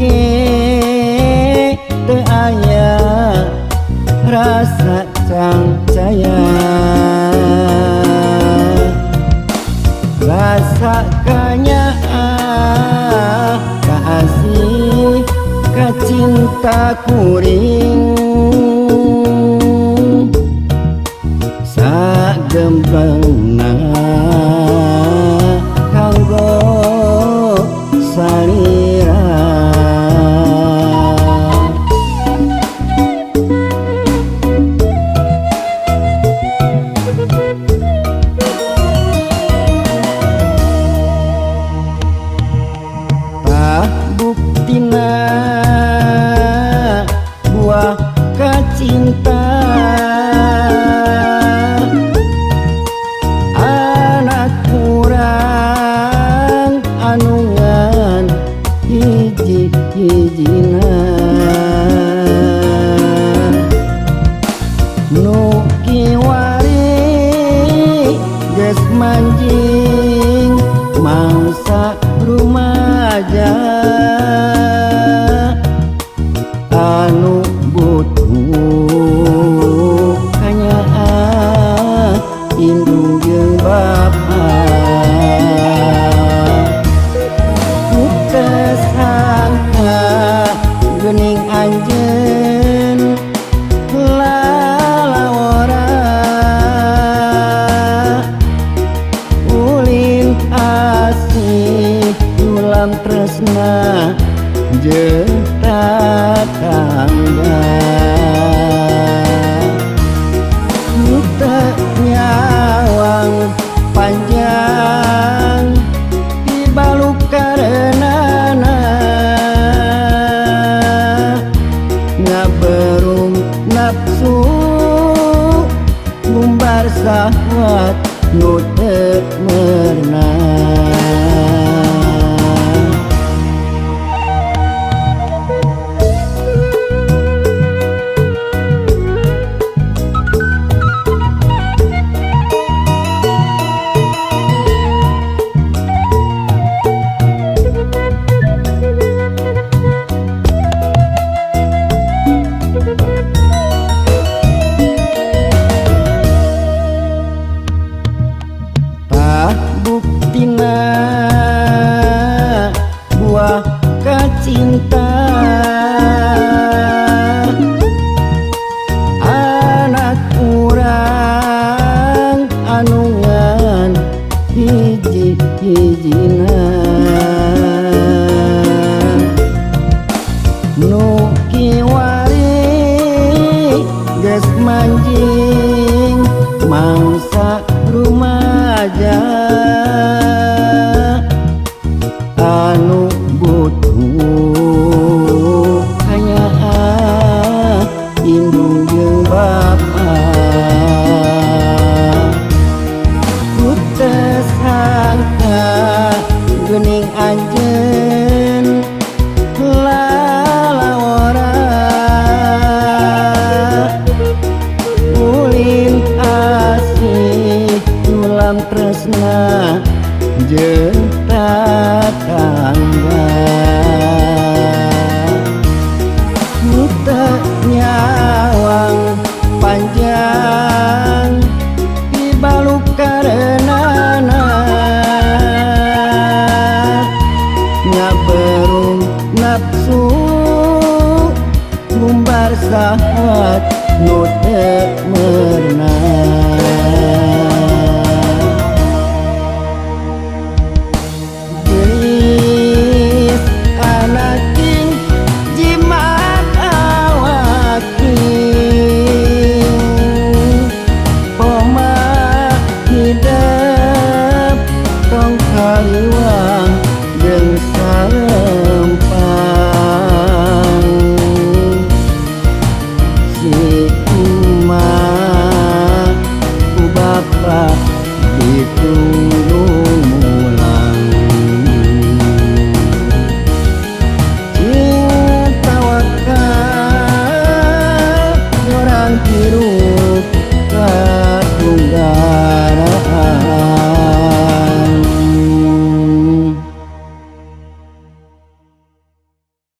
Ge teu aya rasa cangcaya, rasa kanyaah kaasih kacinta kuring sagemblengna kanggo salira. Tah buktina buah kacinta anak kurang anu ngan hiji-hijina nu kiwari geus manjing mangsa rumaja anu butuh kanyaah indung jeung bapa. Ku teu sangka geuning anjeun lalawora ulin asih ulam tresna jeung tatangga. Nu teu nyawang panjang dibaluk karenana ngaberung nafsu ngumbar sahwat nu teu merenah. Tah buktina buah kacinta anak urang anu ngan hiji-hijina nu kiwari geus manjing mangsa rumaja anu butuh kanyaah indung jeung bapa. Ku teu sangka geuning anjeun lalawora ulin asih ulam tresna jeung tatangga. Nu teu nyawang panjang dibaluk karenana ngaberung nafsu ngumbar sahwat nu teu merenah.